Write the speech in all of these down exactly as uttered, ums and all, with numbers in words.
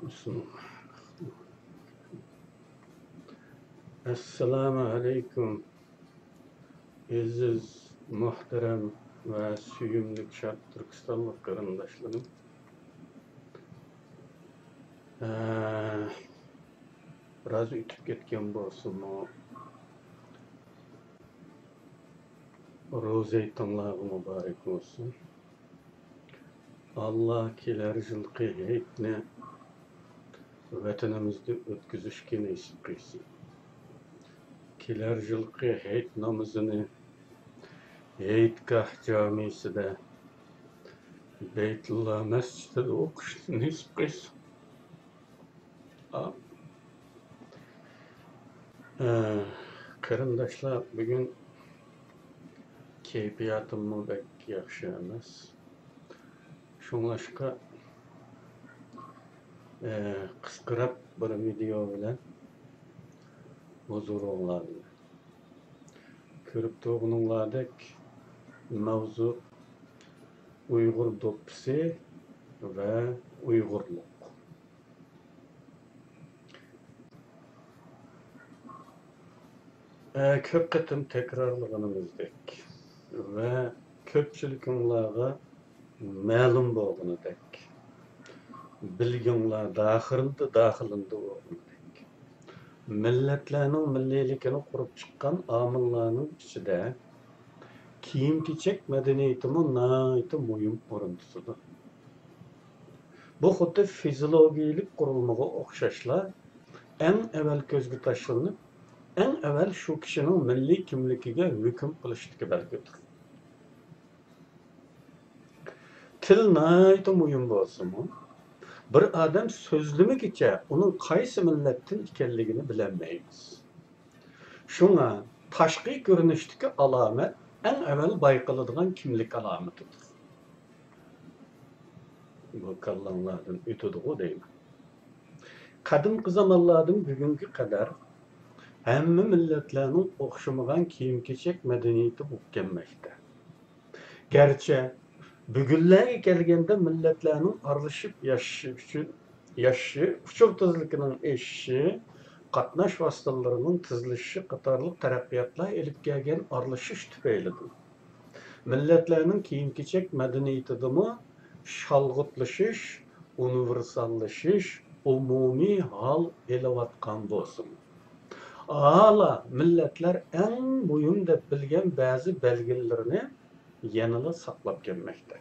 بىسمىللا. ئەسسالامۇ ئەلەيكۇم، ئەزىز، مۇھتەرەم ۋە سۆيۈملۈك شاد تۈركىستانلىق قېرىنداشلىرىم. ئە، بىراز ئۆتۈپ كەتكەن بولسىمۇ، روزا ھېيتىڭلارغا مۇبارەك بولسۇن. ئاللا كېلەر يىلقى ھېيتنى ۋەتىنىمىزدە ئۆتكۈزۈشكە نېسىپ قىلسۇن. كېلەر يىلقى ھېيت نامىزىنى ھېيتگاھ جامىسىدە، بەيتۇللا مەسچىتىدە ئوقۇشنى نېسىپ قىلسۇن. ئە، قېرىنداشلار، بۈگۈن كەيپىياتىممۇ بەك ياخشى ئەمەس. شۇڭلاشقا، ئە، قىسقىراق بىر ۋىدېئو بىلەن ھۇزۇرۇڭلاردا. كۆرۈپ تۇرغىنىڭلاردەك، ماۋزۇ ئۇيغۇر دوپپىسى ۋە ئۇيغۇرلۇق. ئە، كۆپ قېتىم تەكرارلىغىنىمىزدەك ۋە كۆپچىلىكىڭلارغا مەلۇم بولغىنىدەك، بىلگۈڭلار داخىلىدا، داخىلىدا بولغىنىدەك، مىللەتلەرنىڭ مىللىيلىكىنى قۇرۇپ چىققان ئامىللارنىڭ ئىچىدە كىيىم-كېچەك مەدەنىيىتىمۇ ناھايىتى مۇھىم ئورۇن تۇتىدۇ. بۇ خۇددى فىزىيولوگىيەلىك قۇرۇلمىغا ئوخشاشلا، ئەڭ ئەۋەل كۆزگە تاشلىنىپ، ئەڭ ئەۋەل شۇ كىشىنىڭ مىللىي كىملىكىگە ھۆكۈم قىلىشتىكى بەلگىدۇر. تىل ناھايىتى مۇھىم بولسىمۇ، بىر ئادەم سۆزلىمىگىچە ئۇنىڭ قايسى مىللەتتىن ئىكەنلىكىنى بىلەلمەيمىز. شۇڭا تاشقى كۆرۈنۈشتىكى ئالامەت ئەڭ ئەۋەل بايقىلىدىغان كىملىك ئالامىتىدۇر. بۇ كاللاڭلاردىن ئۆتىدىغۇ دەيمەن. قەدىمكى زامانلاردىن بۈگۈنگە قەدەر ھەممە مىللەتلەرنىڭ ئوخشىمىغان كىيىم-كېچەك مەدەنىيىتى بولۇپ كەلمەكتە. گەرچە بۈگۈنلەرگە كەلگەندە مىللەتلەرنىڭ ئارىلىشىپ ياشىشى ئۈچۈن، ياشىشى، ئۇچۇر تېزلىكىنىڭ ئېشىشى، قاتناش ۋاسىتىلىرىنىڭ تېزلىشىشى قاتارلىق تەرەققىياتلار ئېلىپ كەلگەن ئارىلىشىش تۈپەيلىدىن، مىللەتلەرنىڭ كىيىم-كېچەك مەدەنىيىتىدىمۇ شالغۇتلىشىش، ئۇنىۋېرساللىشىش ئومۇمىي ھال ئېلىۋاتقان بولسىمۇ، ھالا مىللەتلەر ئەڭ مۇھىم دەپ بىلگەن بەزى بەلگىلىرىنى يەنىلا ساقلاپ كەلمەكتە.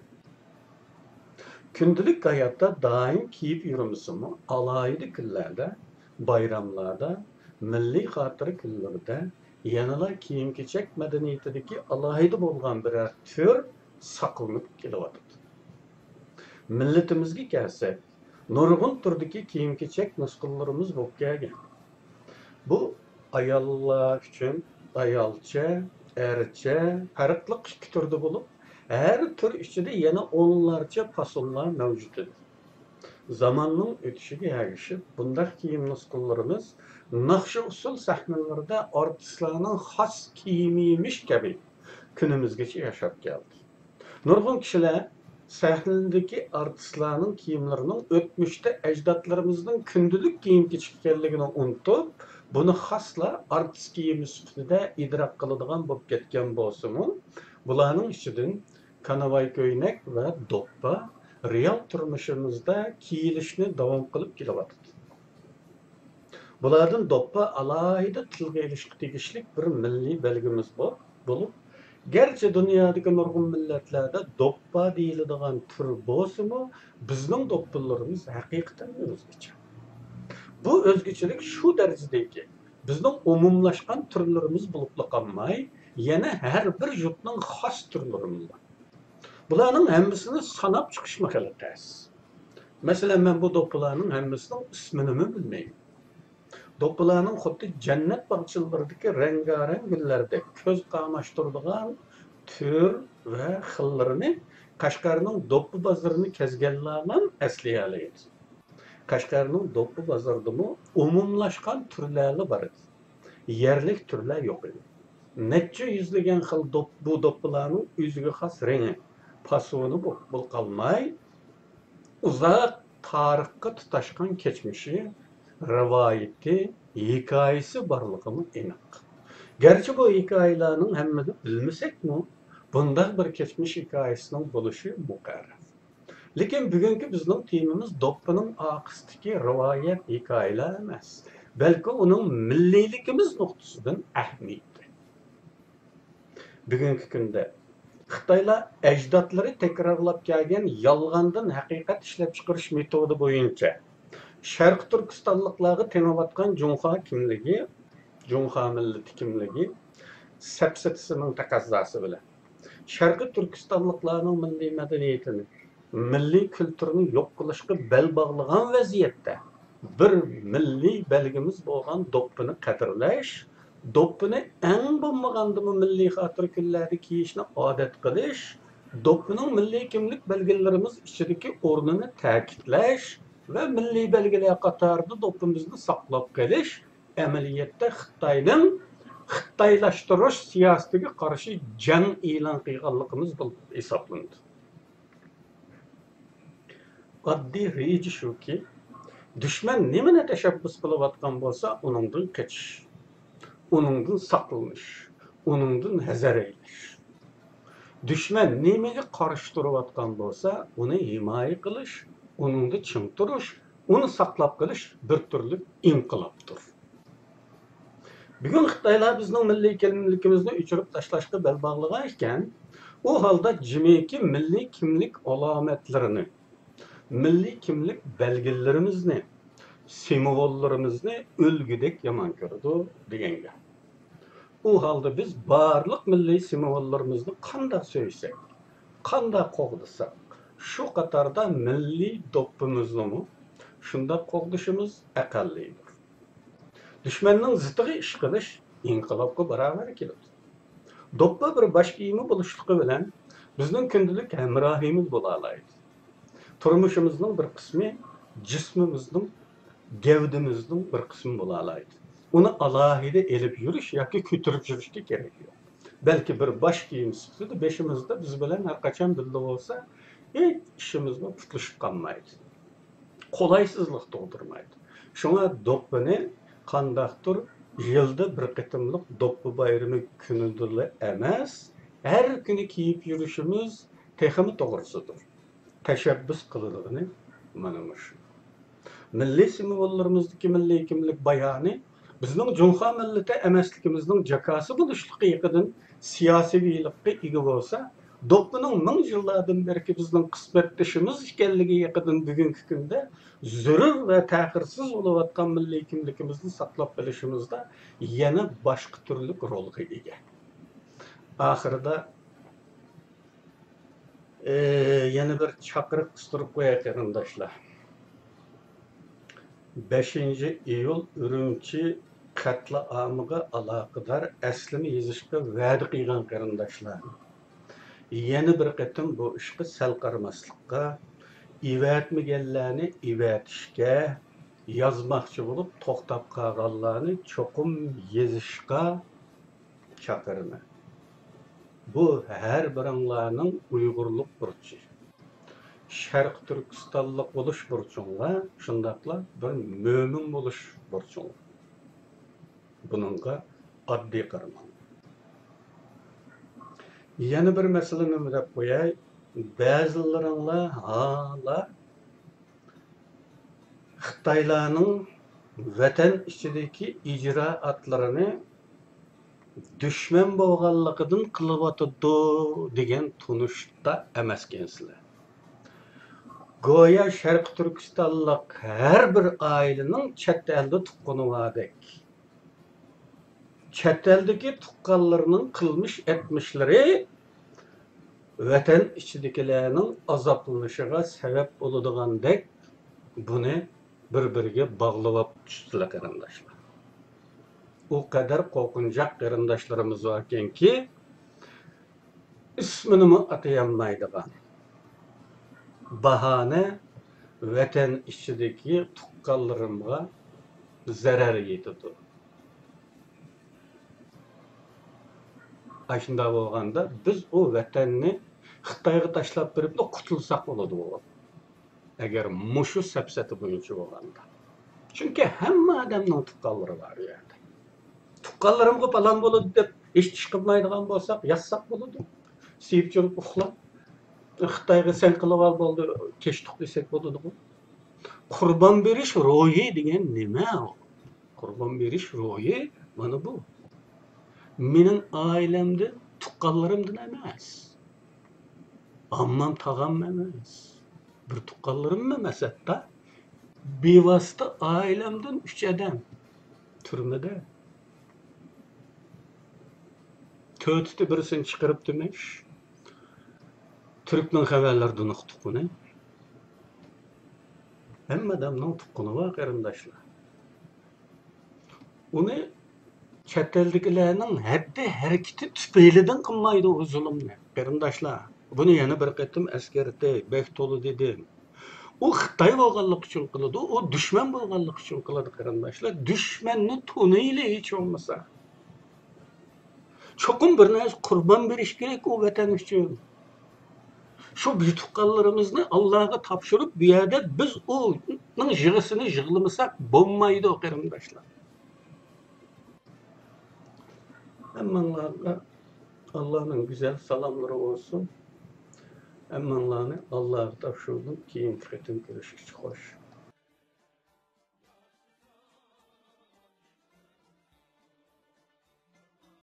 كۈندىلىك ھاياتتا دائىم كىيىپ يۈرمىسىمۇ، ئالاھىدە كۈنلەردە، بايراملاردا، مىللىي خاتىرە كۈنلىرىدە يەنىلا كىيىم-كېچەك مەدەنىيىتىدىكى ئالاھىدە بولغان بىرەر تۈر ساقلىنىپ كېلىۋاتىدۇ. مىللىتىمىزگە كەلسەك، نۇرغۇن تۈردىكى كىيىم-كېچەك نۇسخىلىرىمىز بولۇپ كەلگەن. بۇ ئاياللار ئۈچۈن ئايالچە، ئەرچە، پەرقلىق ئىككى تۈردە بولۇپ، ھەر تۈر ئىچىدە يەنە ئونلارچە پاسونلار مەۋجۇت ئىدى. زاماننىڭ ئۆتۈشىگە ئەگىشىپ، بۇنداق كىيىم نۇسخىلىرىمىز ناخشا-ئۇسسۇل سەھنىلىرىدە ئارتىسلارنىڭ خاس كىيىمى ئىمىش كەبى كۈنىمىزگىچە ياشاپ كەلدى. نۇرغۇن كىشىلەر سەھنىدىكى ئارتىسلارنىڭ كىيىملىرىنىڭ ئۆتمۈشتە ئەجدادلىرىمىزنىڭ كۈندىلىك كىيىم-كېچىكى ئىكەنلىكىنى ئۇنتۇپ، بۇنى خاسلا ئارتىس كىيىمى سۈپىتىدە ئىدراك قىلىدىغان بولۇپ كەتكەن بولسىمۇ، بۇلارنىڭ ئىچىدىن كاناۋاي كۆينەك ۋە دوپپا رېئال تۇرمۇشىمىزدا كىيىلىشنى داۋام قىلىپ كېلىۋاتىدۇ. بۇلاردىن دوپپا ئالاھىدە تىلغا ئېلىشقا تېگىشلىك بىر مىللىي بەلگىمىز بار بولۇپ، گەرچە دۇنيادىكى نۇرغۇن مىللەتلەردە دوپپا دېيىلىدىغان تۈر بولسىمۇ، بىزنىڭ دوپپىلىرىمىز ھەقىقەتەن ئۆزگىچە. بۇ ئۆزگىچىلىك شۇ دەرىجىدىكى، بىزنىڭ ئومۇملاشقان تۈرلىرىمىز بولۇپلا قالماي، يەنە ھەر بىر يۇرتنىڭ خاس تۈرلىرىمۇ بار. بۇلارنىڭ ھەممىسىنى ساناپ چىقىشمۇ خېلى تەس. مەسىلەن، مەن بۇ دوپپىلارنىڭ ھەممىسىنىڭ ئىسمىنىمۇ بىلمەيمەن. دوپپىلارنىڭ خۇددى جەننەت باغچىلىرىدىكى رەڭگارەڭ گۈللەردەك كۆز قاماشتۇرىدىغان تۈر ۋە خىللىرىنى قەشقەرنىڭ دوپپا بازىرىنى كەزگەنلەرلا ئەسلىيەلەيدۇ. قەشقەرنىڭ دوپپا بازىرىدىمۇ ئومۇملاشقان تۈرلەرلا بار ئىدى. يەرلىك تۈرلەر يوق ئىدى. نەچچە يۈزلىگەن خىل دوپ-، بۇ دوپپىلارنىڭ ئۆزىگە خاس رېڭى، پاسونى بولۇپلا قالماي، ئۇزاق تارىخقا تۇتاشقان كەچمىشى، رىۋايىتى، ھېكايىسى بارلىقىمۇ ئېنىق. گەرچە بۇ ھېكايىلەرنىڭ ھەممىنى بىلمىسەكمۇ، بۇنداق بىر كەچمىش ھېكايىسىنىڭ بولۇشى مۇقەررەر. لېكىن بۈگۈنكى بىزنىڭ تېمىمىز دوپپىنىڭ ئارقىسىدىكى رىۋايەت، ھېكايىلەر ئەمەس، بەلكى ئۇنىڭ مىللىيلىكىمىز نۇقتىسىدىن ئەھمىيىتى. بۈگۈنكى كۈندە خىتايلار ئەجدادلىرى تەكرارلاپ كەلگەن يالغاندىن ھەقىقەت ئىشلەپچىقىرىش مېتودى بويىچە شەرقىي تۈركىستانلىقلارغا تېڭىۋاتقان جۇڭخۇا كىملىكى، جۇڭخۇا مىللىتى كىملىكى سەپسەتىسىنىڭ تەقەززاسى بىلەن شەرقىي تۈركىستانلىقلارنىڭ مىللىي مەدەنىيىتىنى، مىللىي كۈلتۈرنى يوق قىلىشقا بەل باغلىغان ۋەزىيەتتە، بىر مىللىي بەلگىمىز بولغان دوپپىنى قەدىرلەش، دوپپىنى ئەڭ بولمىغاندىمۇ مىللىي خاتىرە كۈنلەردە كىيىشنى ئادەت قىلىش، دوپپىنىڭ مىللىي كىملىك بەلگىلىرىمىز ئىچىدىكى ئورنىنى تەكىتلەش ۋە مىللىي بەلگىلەر قاتارىدا دوپپىمىزنى ساقلاپ قېلىش ئەمەلىيەتتە خىتاينىڭ خىتايلاشتۇرۇش سىياسىتىگە قارشى جەڭ ئېلان قىلغانلىقىمىز بولۇپ ھېسابلىنىدۇ. ئاددىي رېجە شۇكى، دۈشمەن نېمىنى تەشەببۇس قىلىۋاتقان بولسا، ئۇنىڭدىن قېچىش، ئۇنىڭدىن ساقلىنىش، ئۇنىڭدىن ھەزەر ئەيلەش. دۈشمەن نېمىگە قارشى تۇرۇۋاتقان بولسا، ئۇنى ھىمايە قىلىش، ئۇنىڭدا چىڭ تۇرۇش، ئۇنى ساقلاپ قېلىش بىر تۈرلۈك ئىنقىلابتۇر. بۈگۈن خىتايلار بىزنىڭ مىللىي كىملىكىمىزنى ئۆچۈرۈپ تاشلاشقا بەل باغلىغان ئىكەن، ئۇ ھالدا جىمىكى مىللىي كىملىك ئالامەتلىرىنى، مىللىي كىملىك بەلگىلىرىمىزنى، سىمۋوللىرىمىزنى ئۆلگۈدەك يامان كۆرىدۇ دېگەن گەپ. ئۇ ھالدا بىز بارلىق مىللىي سىمۋوللىرىمىزنى قانداق سۆيسەك، قانداق قوغدىساق، شۇ قاتاردا مىللىي دوپپىمىزنىمۇ شۇنداق قوغدىشىمىز ئەقەللىيدۇر. دۈشمەننىڭ زىتىغا ئىش قىلىش ئىنقىلابقا باراۋەر كېلىدۇ. دوپپا بىر باش كىيىمى بولۇشلۇقى بىلەن بىزنىڭ كۈندىلىك ھەمراھىمىز بولالايدۇ. تۇرمۇشىمىزنىڭ بىر قىسمى، جىسمىمىزنىڭ، گەۋدىمىزنىڭ بىر قىسمى بولالايدۇ. ئۇنى ئالاھىدە ئېلىپ يۈرۈش ياكى كۆتۈرۈپ يۈرۈشكە كېرەك يوق. بەلكى بىر باش كىيىم سۈپىتىدە بېشىمىزدا بىز بىلەن ھەر قاچان بىللە بولسا، ھېچ ئىشىمىزمۇ پۇتلىشىپ قالمايدۇ. قولايسىزلىق تۇغدۇرمايدۇ. شۇڭا دوپپىنى قانداقتۇر يىلدا بىر قېتىملىق دوپپا بايرىمى كۈنىدىلا ئەمەس، ھەر كۈنى كىيىپ يۈرۈشىمىز تېخىمۇ توغرىسىدۇر. تەشەببۇس قىلىدىغىنى مانا مۇشۇ. مىللىي سىمۋوللىرىمىزدىكى مىللىي كىملىك بايانى بىزنىڭ جۇڭخۇا مىللىتى ئەمەسلىكىمىزنىڭ جاكاسى بولۇشلۇقى يېقىدىن سىياسىيلىققا ئىگە بولسا، دوپپىنىڭ مىڭ يىللاردىن بېرىكى بىزنىڭ قىسمەتدىشىمىز ئىكەنلىكى يېقىدىن بۈگۈنكى كۈندە زۆرۈر ۋە تەخىرسىز بولۇۋاتقان مىللىي كىملىكىمىزنى ساقلاپ قېلىشىمىزدا يەنە باشقا تۈرلۈك رولغا ئىگە. ئاخىرىدا، ئى، يەنە بىر چاقىرىق قىستۇرۇپ قوياي، قېرىنداشلار. بەشىنچى ئىيۇل ئۈرۈمچى قەتلىئامىغا ئالاقىدار ئەسلىمە يېزىشقا ۋەدە قىلغان قېرىنداشلار، يەنە بىر قېتىم بۇ ئىشقا سەل قارىماسلىققا، ئېۋەتمىگەنلەرنى ئېۋەتىشكە، يازماقچى بولۇپ توختاپ قالغانلارنى چوقۇم يېزىشقا چاقىرىمەن. بۇ ھەر بىرىڭلارنىڭ ئۇيغۇرلۇق بۇرچى. شەرقىي تۈركىستانلىق بولۇش بۇرچۇڭلار، شۇنداقلا بىر مۆمىن بولۇش بۇرچۇڭلار. بۇنىڭغا ئاددىي قارىماڭ. يەنە بىر مەسىلىنى دەپ قوياي. بەزىلىرىڭلار ھالا خىتايلارنىڭ ۋەتەن ئىچىدىكى ئىجرائاتلىرىنى دۈشمەن بولغانلىقىدىن قىلىۋاتىدۇ دېگەن تونۇشتا ئەمەسكەنسىلەر. گويا شەرقىي تۈركىستانلىق ھەر بىر ئائىلىنىڭ چەت ئەلدە تۇغقىنى باردەك. چەت ئەلدىكى تۇغقانلىرىنىڭ قىلمىش ئەتمىشلىرى ۋەتەن ئىچىدىكىلەرنىڭ ئازابلىنىشىغا سەۋەب بولىدىغاندەك، بۇنى بىر-بىرىگە باغلىۋاپتۇ قېرىنداشلار. ئۇ قەدەر قورقۇنچاق قېرىنداشلىرىمىز باركەنكى، ئىسمىنىمۇ ئاتىيالمايدىغان باھانە ۋەتەن ئىچىدىكى تۇغقانلىرىمغا زەرەر يېتىدۇ. ئاشۇنداق بولغاندا بىز ئۇ ۋەتەننى خىتايغا تاشلاپ بېرىپلا قۇتۇلساق بولىدۇ. ئەگەر مۇشۇ سەپسەتە بويىچە بولغاندا. چۈنكى ھەممە ئادەمنىڭ تۇغقانلىرى بار ئۇ يەردە. تۇغقانلىرىمغا پالان بولىدۇ دەپ ھېچ ئىش قىلمايدىغان بولساق، ياتساق بولىدۇ. سىيىپ چۈرۈپ ئۇخلاپ، خىتايغا سەن قىلىۋال بولدى، كەچتۇق دېسەك بولىدىغۇ. قۇربان بېرىش روھى دېگەن نېمە ئۇ؟ قۇربان بېرىش روھى مانا بۇ. مېنىڭ ئائىلەمدىن، تۇغقانلىرىمدىن ئەمەس. ئاممام تاغام ئەمەس. بىر تۇغقانلىرىممۇ ئەمەس ھەتتا. بىۋاسىتە ئائىلەمدىن ئۈچ ئادەم تۈرمىدە. تۆتىدە بىرسىنى چىقىرىپتىمىش. تۈركمەن خەۋەرلىرىدىن ئۇقتۇق بۇنى. ھەممە ئادەمنىڭ تۇغقىنى بار، قېرىنداشلار. ئۇنى چەت ئەلدىكىلەرنىڭ ھەددى ھەرىكىتى تۈپەيلىدىن قىلمايدۇ ئۇ زۇلۇمنى، قېرىنداشلار. بۇنى يەنە بىر قېتىم ئەسكەرتەي، بەك تولا دېدىم. ئۇ خىتاي بولغانلىقى ئۈچۈن قىلىدۇ، ئۇ دۈشمەن بولغانلىقى ئۈچۈن قىلىدۇ، قېرىنداشلار. دۈشمەننى تونۇيلى ھېچ بولمىسا. چوقۇم بىر نەرسە قۇربان بېرىش كېرەك ئۇ ۋەتەن ئۈچۈن. شۇ بىر تۇغقانلىرىمىزنى ئاللاغا تاپشۇرۇپ، بۇ يەردە بىز ئۇنىڭ يىغىسىنى يىغلىمىساق بولمايدۇ، قېرىنداشلار. ھەممىڭلارغا ئاللانىڭ گۈزەل سالاملىرى بولسۇن. ھەممىڭلارنى ئاللاغا تاپشۇردۇم. كېيىنكى قېتىم كۆرۈشكىچە خوش.